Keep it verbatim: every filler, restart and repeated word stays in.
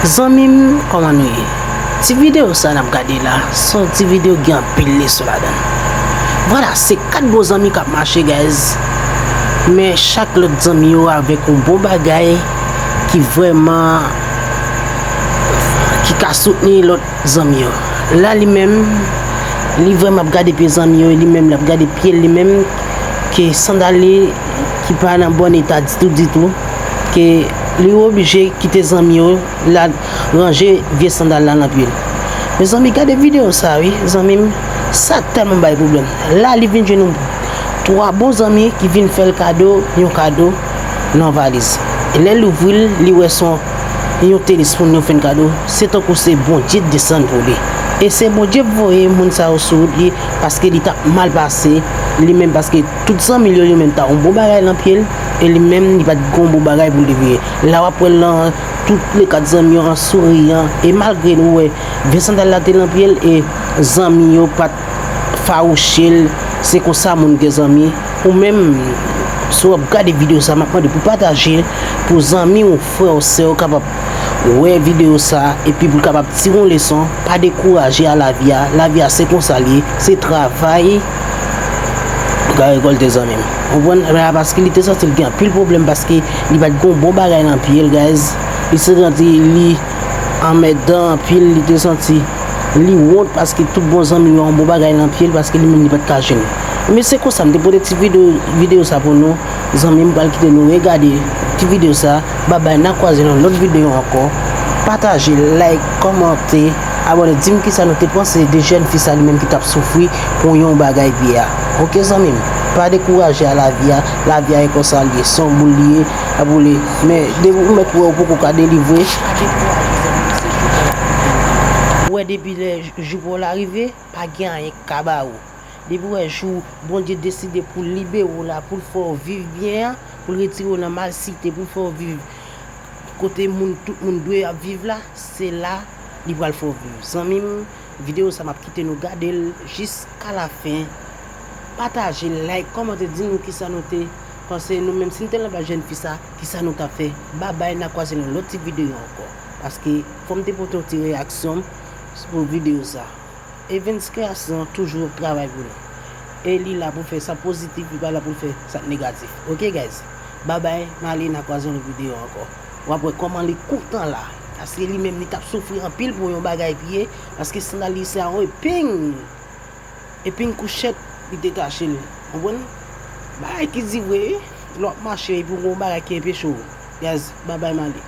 Zanmi m, kòman nou ye? Ti videyo sa n ap gade la, se yon ti videyo ki gen anpil leson ladan l. Vwala, se kat bon zanmi k ap mache, guys. Men chak lòt zanmi yo avèk yon bon bagay ki vrèman, ki ka soutni lòt zanmi yo. La, li menm, li vrèman ap gade pye zanmi yo, li menm, l ap gade pye l, li menm, ke sandal li, ki pa nan bon eta ditou, ditou, ke li oblije kite zanmi yo, l al ranje vye sandal la nan pye l. Mezanmi, gade videyo sa, wi, zanmi m, sa tèlman bay pwoblèm. La, li vin jwenn yon twa bon zanmi ki vin fè l kado, yon kado nan valiz. E lè l ouvri l, li wè se yon, yon tenis moun yo fè l kado. Se tankou se Bondye desann pou li. E se Bondye voye moun sa yo sou wout li, paske li t ap mal pase, li menm, paske tout zanmi l yo, li menm, t a yon bon bagay nan pye l, e li menm, li pa t gen yon bon bagay pou l te veye. La, w ap wè l nan tout le kat zanmi yo an souriyan, e malgre nou wè vye sandal la te nan pye l, e zanmi yo pa t fawouche l, se konsa moun gen zanmi. Ou menm, si w ap gade videyo sa, m ap mande pou pataje l, pou zanmi w, frè w, sè w kapab wè videyo sa, epi pou l kapab tire yon leson, pa dekouraje a lavi a. Lavi a, se konsa l ye, se travay, ou ka rekòlte, zanmi m. Konprann? Men a paske li te santi l gen anpil pwoblèm, paske li pa t gen yon bon bagay nan pye l, guys. Li te santi li anmèdan anpil, li te santi li wont paske tout bon zanmi yo an bon bagay nan pye l, paske li menm li pa t ka jwenn. Men se konsa, m te pote ti videyo, videyo sa pou nou, zanmi m, pral kite nou regade ti videyo sa. Babay, n a kwaze nan lòt videyo ankò. Pataje, like, kòmante, abòne, di m kisa nou te panse de jèn fi sa li menm ki t ap soufri pou yon bagay pye a. Oke, zanmi m, pa dekouraje a lavi a, lavi a e konsa l ye, se yon boul li ye, ap boule. Men depi ou mèt wè ou poko ka delivre, ou wè depi lè jou pa w la rive, pa gen anyen k ka ba ou. Depi w wè jou Bondye deside pou l libere w la, pou l fè w viv byen an, pou l retire w nan malsite, pou l fè w viv kote moun, tout moun dwe ap viv la, se la li pral fè w viv. Zanmi m, videyo sa m ap kite nou gade l jiska la fen. Pataje, like, kòmante, di nou kisa nou te panse, nou menm, si n te nan plas jèn fi sa, kisa nou t ap fè. Babay, n a kwaze nan lòt ti videyo ankò. Paske fò m te pote yon ti reyaksyon m pou videyo sa. Evens Kreasyon toujou ap travay pou nou. E li la pou fè sa pozitif, li pa la pou fè sa k negatif. Oke, guys? Babay, m ale, n a kwaze yon lòt videyo ankò. W ap wè kòman li kontan la. Paske li menm, li t ap soufri anpil pou yon bagay pye, paske sandal li se a yon epeng. Epeng kouchèt, li te tache l. Konprann? Bagay ki di vre, wi. Lè w ap mache, epi w gen yon bagay ki enpeche w. Guys, babay, m ale.